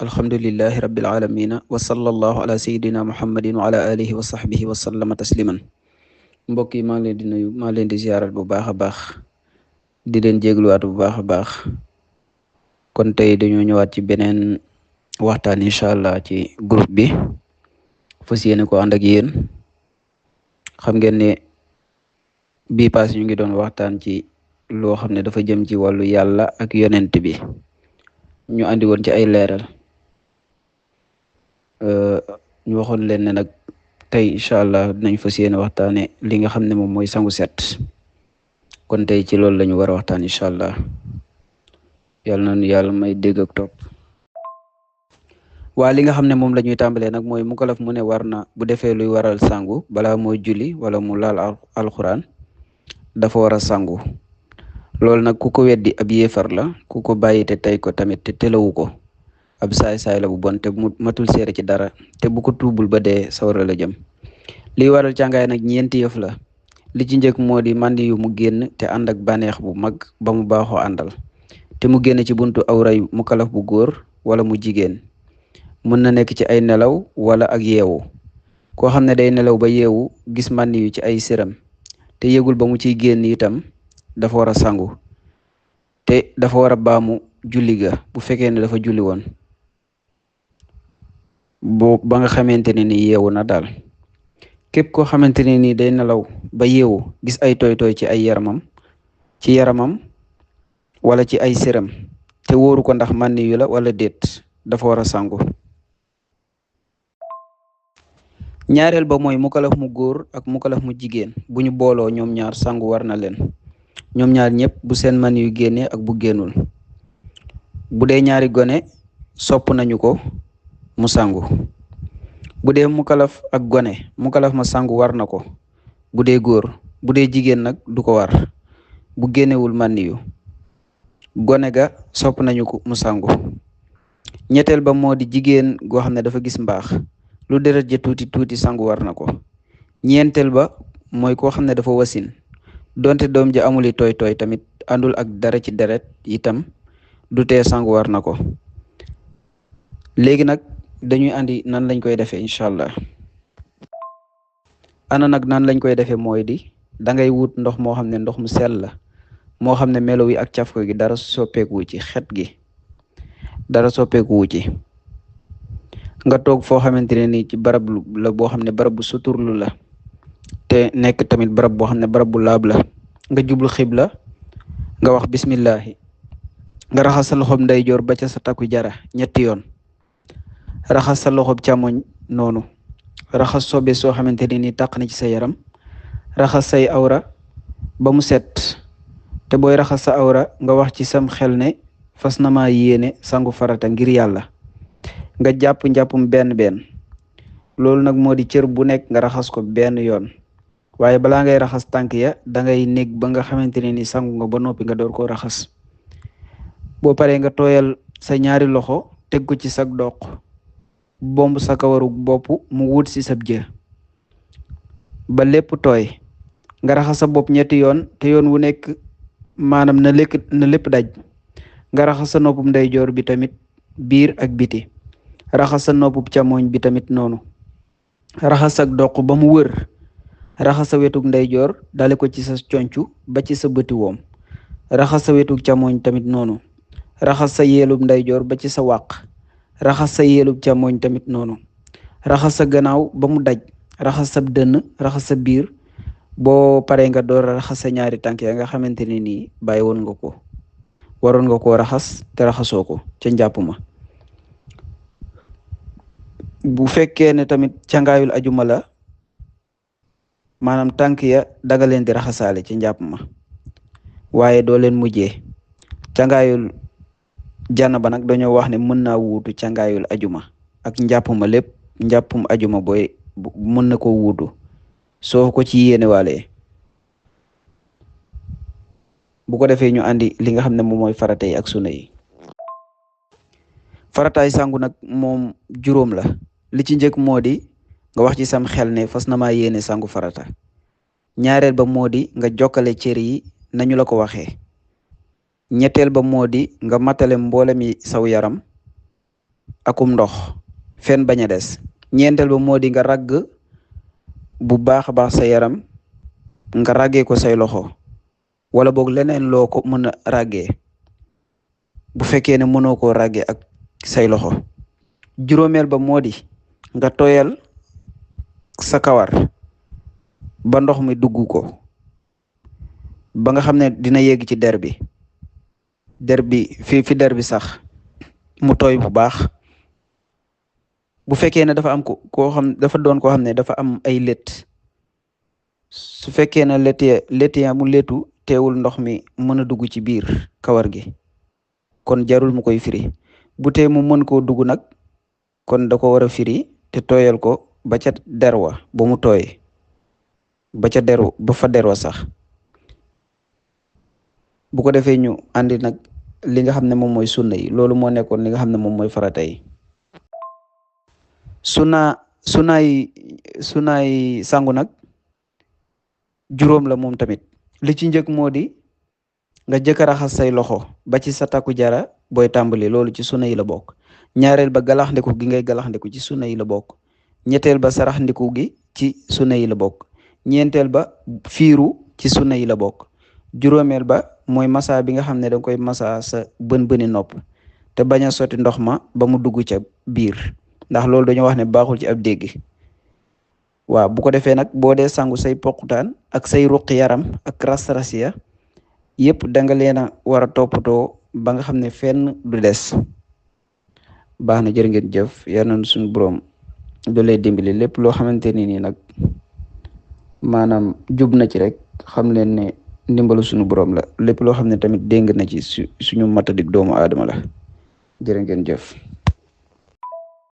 alhamdulillahi rabbil alamina wa sallallahu ala sayidina muhammadin wa ala alihi wa sahbihi wa sallama tasliman. Mbokk yi maa ngi leen di nuyu, maa leen di ziyaarat bu baax a baax, di leen jégluwaat bu baax a baax. Kon tey dañoo ñëwaat ci beneen waxtaan incha allah ci groupe bi, fas yéene ko ànd ak yéen. xam ngeen ne bii paas ñu ngi doon waxtaan ci loo xam ne dafa jëm ci wàllu yàlla ak yonent bi, ñu andi woon ci ay leeral. ñu waxoon leen ne nag tey incha allah dinañ fas yéene waxtaane li nga xam ne moom mooy sangu set. kon tey ci loolu lañu war a waxtaan incha allah. yàlla nañu yàlla may dégg ak topp. waa li nga xam ne moom la ñuy tàmbalee nag mooy mukalaf mu ne war na bu defee luy waral sangu balaa mooy julli wala mu laal alxuraan dafa war a sangu. loolu nag ku ko weddi ab yéefar la, ku ko bàyyi te tey ko tamit te telawu ko ab saay-saay la bu bon te mu matul seere ci dara, te bu ko tuubul ba dee sawara la jëm. liy waral càngaay nag ñeenti yëf la. li ci njëkk moo di màndi yu mu génn te ànd ak bànneex bu mag ba mu baaxoo àndal, te mu génn ci buntu awray mukalaf bu góor wala mu jigéen. mën na nekk ci ay nelaw wala ak yeewu. koo xam ne day nelaw ba yeewu gis màndi yu ci ay séram te yëgul ba mu ciy génn itam dafa war a sangu, te dafa war a baamu julli ga bu fekkee ne dafa julli woon ba nga xamante ne ni yeewu na daal. képp koo xamante ne ni day nelaw ba yeewu gis ay tooy-tooy ci ay yaramam wala ci ay séram te wóoru ko ndax màndi yu la wala déet, dafa war a sangu. ñaareel ba mooy mukalaf mu góor ak mukalaf mu jigéen bu ñu booloo ñoom ñaar sangu war na leen, ñoom ñaar ñëpp bu seen màndi yu génnee ak bu génnul. bu dee ñaari gone sopp nañu ko mu sangu. bu dee mukalaf ak gone mukalaf ma sangu war na ko bu dee góor. bu dee jigéen nag du ko war bu génnewul màndi yu. gone ga sopp nañu ko mu sangu. ñetteel ba moo di jigéen goo xam ne dafa gis mbaax, lu deret ja tuuti tuuti sangu war na ko. ñeenteel ba mooy koo xam ne dafa wasin, donte doom ja amuli tooy tooy tamit àndul ak dara ci deret itam du tee sangu war na ko. léegi nag dañuy andi nan lañ koy defee incha allah. ana nag nan lañ koy defee mooy di dangay wut ndox moo xam ne ndox mu sell la, moo xam ne melo wi ak cafko gi dara soppeeku ci, xet gi dara soppeeku ci. nga toog foo xamante ne ni ci barab la boo xam ne barab bu suturlu la, te nekk tamit barab boo xam ne barab bu laab la. nga jublu xibla, nga wax bismillahi, nga raxas sa loxob ndeyjoor ba ca sa takku jara ñetti yoon, raxas sa loxob càmmoñ noonu, raxas sobe soo xamante ne ni taq na ci sa yaram, raxas say awra ba mu set. te booy raxas sa awra nga wax ci sam xel ne fas na maa yéene sangu farata ngir yàlla. nga jàpp njàppum benn loolu nag moo di cër bu nekk nga raxas ko benn yoon, waaye balaa ngay raxas tànk ya dangay nekk ba nga xamante ne ni sangu nga ba noppi nga door koo raxas. boo paree nga tooyal sa ñaari loxo teg ko ci sag doq, bomb sa kawaru bopp mu wut si sab jë ba lépp tooy. nga raxas sa bopp ñetti yoon te yoon wu nekk maanaam na lépp daj. nga raxas sa noppum ndeyjoor bi tamit biir ak biti, raxas sa noppum càmmoñ bi tamit noonu, raxas sa doq ba mu wër, raxas sa wetug ndeyjoor dale ko ci sa concu ba ci sa bëti woom, raxas sa wetug càmmoñ tamit noonu, raxas sa yeelub ndeyjoor ba ci sa wàq, raxas sa yeelub càmmoñ tamit noonu, raxas sa gannaaw ba mu daj, raxas sa dënn, raxas sa biir. boo paree nga door a raxas sa ñaari tànk ya nga xamante ne nii bàyyi woon nga ko, waroon nga koo raxas te raxasoo ko ca njàpp ma. bu fekkee ne tamit cangaayul ajuma la, maanaam tànk ya danga leen di raxasaale ci njàpp ma, waaye doo leen mujjee. cangaayul janaba nag dañoo wax ne mën naa wuutu cangaayul ajuma ak njàpp ma lépp. njàppum ajuma booy mën na ko wuutu soo ko ci yéene waale. bu ko defee ñu andi li nga xam ne moom mooy farata yi ak sunna yi. farataay sangu nag moom juróom la. li ci njëkk moo di nga wax ci sam xel ne fas na maa yéene sangu farata. ñaareel ba moo di nga jokkale cër yi nañu la ko waxee. ñetteel ba moo di nga matale mboolem yi saw yaram. akum ndox fen bañ a des. ñeenteel ba moo di nga ragg bu baax a baax sa yaram, nga raggee ko say loxo wala boog leneen loo ko mën a raggee bu fekkee ne mënoo koo raggee ak say loxo. juróomeel ba moo di nga tooyal sa kawar ba ndox mi dugg ko ba nga xam ne dina yegg ci der bi fi der bi sax mu tooy bu baax. bu fekkee ne dafa am koo xam dafa doon koo xam ne dafa am ay lét, su fekkee ne lét ya mu létu teewul ndox mi mën a dugg ci biir kawar gi kon jarul mu koy firi. bu tee mu mën koo dugg nag kon da ko war a firi te tooyal ko ba ca derwa ba mu tooy ba ca deru ba fa derwa sax. bu ko defee ñu andi nag li nga xam ne moom mooy sunna yi. loolu moo nekkoon li nga xam ne moom mooy farata yi. sunaay sangu nag juróom la moom tamit. li ci njëkk moo di nga jëkk a raxas say loxo ba ci sa takku jara booy tàmbali, loolu ci sunna yi la bokk. ñaareel ba galax ndiku gi ngay galax ndiku ci sunna yi la bokk. ñetteel ba sarax ndiku gi ci sunna yi la bokk. ñeenteel ba fiiru ci sunna yi la bokk. juróomeel ba mooy masa bi nga xam ne danga koy masa sa bën-bëni nopp te bañ a sotti ndox ma ba mu dugg ca biir, ndax loolu dañoo wax ne baaxul ci ab dégg. waaw bu ko defee nag boo dee sangu say poqutaan ak say ruqi yaram ak ras-ras ya yëpp da nga leen a war a toppatoo ba nga xam ne fenn du des. baax na, jërë ngeen jëf. yal na suñu borom doole dimbali lépp loo xamante ni nii nag maanaam jub na ci rek xam leen ne ndimbalu suñu borom la. lépp loo xam ne tamit déng na ci suñu matadik doomu aadama la. jërë ngeen jëf.